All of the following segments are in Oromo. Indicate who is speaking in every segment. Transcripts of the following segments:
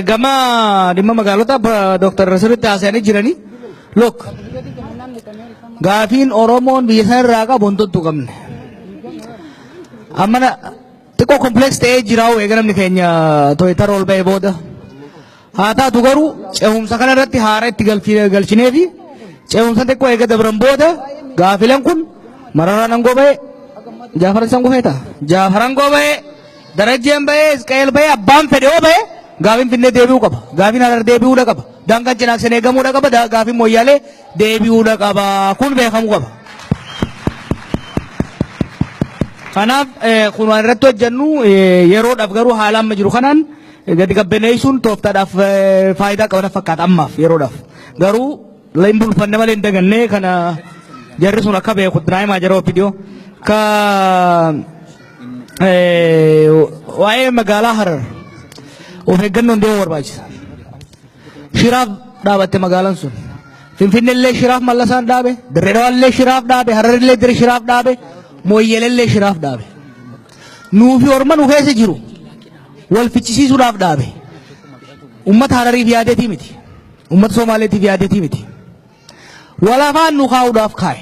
Speaker 1: Gama dhimma magaalota Dooktar sirriitti haasa'anii jiranii. Look, gaafiin Oromoon biyya sana irraa qabu hin tuttuqamne. Amma xiqqoo complex ta'ee jira eega namni keenya Toyota ol ba'ee booda. Haa taatu garuu ce'umsa kana irratti haara itti galchinee fi ce'umsa xiqqoo eega dabran booda gaafileen kun Mararaan aangoo ba'ee, Jaafar isaan gufee ta'a. Jaafar aangoo ba'ee, Darajjeen ba'ee, Isqeel ba'ee, abbaan fedhe yoo ba'e gaafiin Finfinnee deebi'uu qaba. Gaafiin Harar deebi'uudha qaba. Daangaan Cinaaksan eegamuudha qaba. Gaafiin Mooyyaalee deebi'uudha qaba. Kun beekamuu qaba. Kanaaf kun waan irratti hojjennu yeroodhaaf garuu haala amma jiru kanaan gadi qabbaneessuun tooftaadhaaf faayidaa qaba na fakkaata ammaaf yeroodhaaf. Garuu hin bulfanne malee hin dagannee kana jarri sun akka beeku Diraayimaa jara OPDO. Ka waa'ee magaalaa Harar of eeggannoon deemuu barbaachisa. Shiraaf dhaabatte magaalaan sun. Finfinnellee shiraaf Mallasaan dhaabe, Dirree Dhawaallee shiraaf dhaabe, Hararrillee dire shiraaf dhaabe, Mooyyelellee shiraaf dhaabe. Nuufi orma nu keessa jiru wal fichisiisuudhaaf dhaabe. Ummata Harariif yaadeetii miti. Ummata Somaaleetiif yaadeetii miti. Wal afaan nu kaa'uudhaaf kaa'e.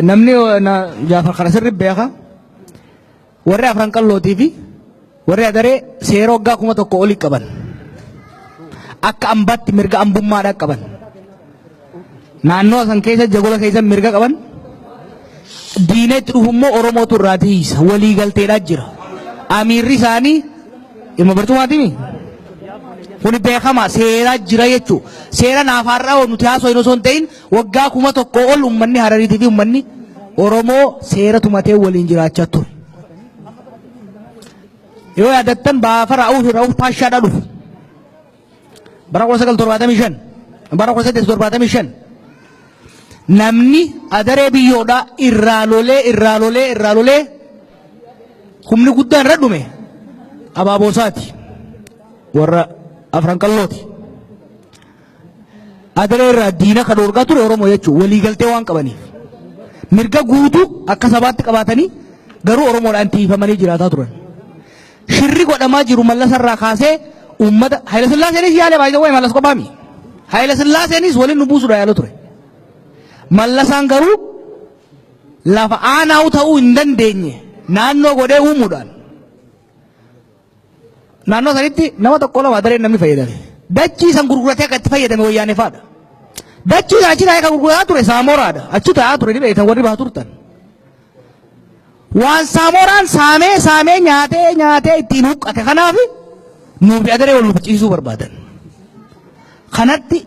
Speaker 1: Namni Jaafar kana sirri beeka. Warri Afran Qallootii fi warri Adaree seera waggaa 1000 olii qaban. Akka ambaatti mirga ambummaadhaa qaban. Naannoo san keessa jagola keessa mirga qaban. Diina itti dhufu immoo Oromootu irraa tiisa. Walii galteedhaa jira. Amiirri isaanii ilma barcumaatimi. Kuni beekama seeraa jira jechuudha. Seera naaf har'a nuti haasofnu osoo hin ta'in waggaa 1000 ol uummanni Harariitii fi uummanni Oromoo seera tumatee waliin jiraachaa ture. Yoo yaadattan baafa Ra'uuf Ra'uuf Paashaadhaa dhufu. Bara 1975, bara 1875 namni adaree biyyoodhaa irraa lolee irraa lolee irraa lolee humni guddaan irra dhume abaaboosaati. Warra Afran Qallooti. Adaree irraa diina kan dhoorgaa ture Oromoo jechuun waliigaltee waan qabaniif. Mirga guutuu akka sabaatti qabaatanii garuu Oromoodhaan tiifamanii jiraataa turan. Shirri godhamaa jiru Mallasa irraa kaasee uummata Hayila Sillaaseenis yaale baay'ee wayi Mallas qophaa miti. Hayila Sillaaseenis waliin nu buusuudha yaala ture. Mallasaan garuu lafa aanaa'u ta'uu hin dandeenye naannoo godhee uumuudhaan naannoo sanitti nama tokko lama adareen namni fayyadame. Dachii san gurguratee akka itti fayyadame wayyaanee faadha. Dachii san achi taa'ee kan gurgurataa ture saamoraadha. Achi taa'aa ture ni beektan warri bahaa turtan. Waan saamoraan saamee saamee nyaatee nyaatee ittiin huqqate kanaaf nuufi adaree wal nuuf barbaadan. Kanatti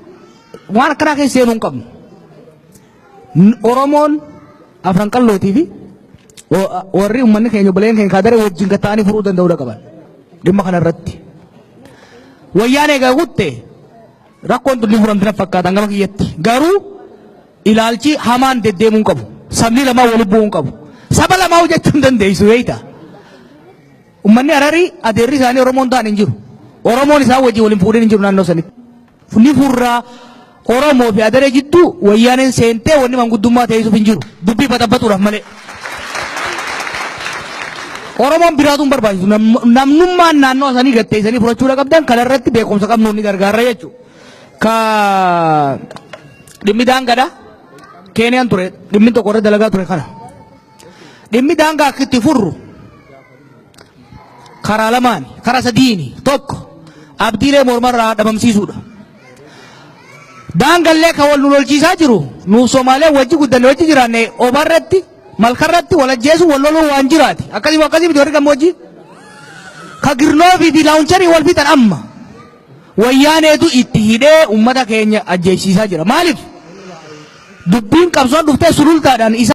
Speaker 1: waan akkanaa keessa seenuu hin qabnu. Oromoon Afran Qallootii fi warri uummanni keenya obboleen keenya kaadaree wajjin gatta'anii furuu danda'uudha qaban dhimma kana irratti. Wayyaan egaa kutte rakkoon tun ni furamti na fakkaatan gama kiyyatti. Garuu ilaalchi hamaan deddeemuu hin qabu. Sabni lamaa wal bu'uu hin qabu. Saba lamaa hojjechuu hin dandeessu beekta. Uummanni Hararii adeerri isaanii Oromoon ta'an hin jiru. Oromoon isaan wajjin waliin fuudhin hin jiru naannoo sanitti. Ni furraa Oromoo fi Adaree jidduu wayyaaneen seentee wanni manguddummaa teessisuuf hin jiru. Dubbii baxabbatuudhaaf malee. Oromoon biraatu hin barbaachisu. Namnummaan naannoo sanii gatteessanii furachuudha qabdan kanarratti beekumsa qabnuun ni gargaarra jechuudha. Ka dhimmi daangaadha. Keeniyaan ture dhimmi tokko irra dalagaa ture kana. Dhimmi daangaa akka itti furru karaa lamaani, karaa sadiini. Tokko abdiilee mormarraa dhabamsiisuudha. Daangallee kan wal nu lolchiisaa jiru nuuf Somaalee wajji guddanne wajji jiraanne obarratti malkarratti wal ajjeesuu wal loluu waan jiraati. Akkasii akkasii miti warri gammoojjii. Ka girnoofii fi laawuncharii wal fixan amma. Wayyaaneetu itti hidhee uummata keenya ajjeesiisaa jira. Maaliif? Dubbiin qabsoon dhuftee sulultaadhaan isa.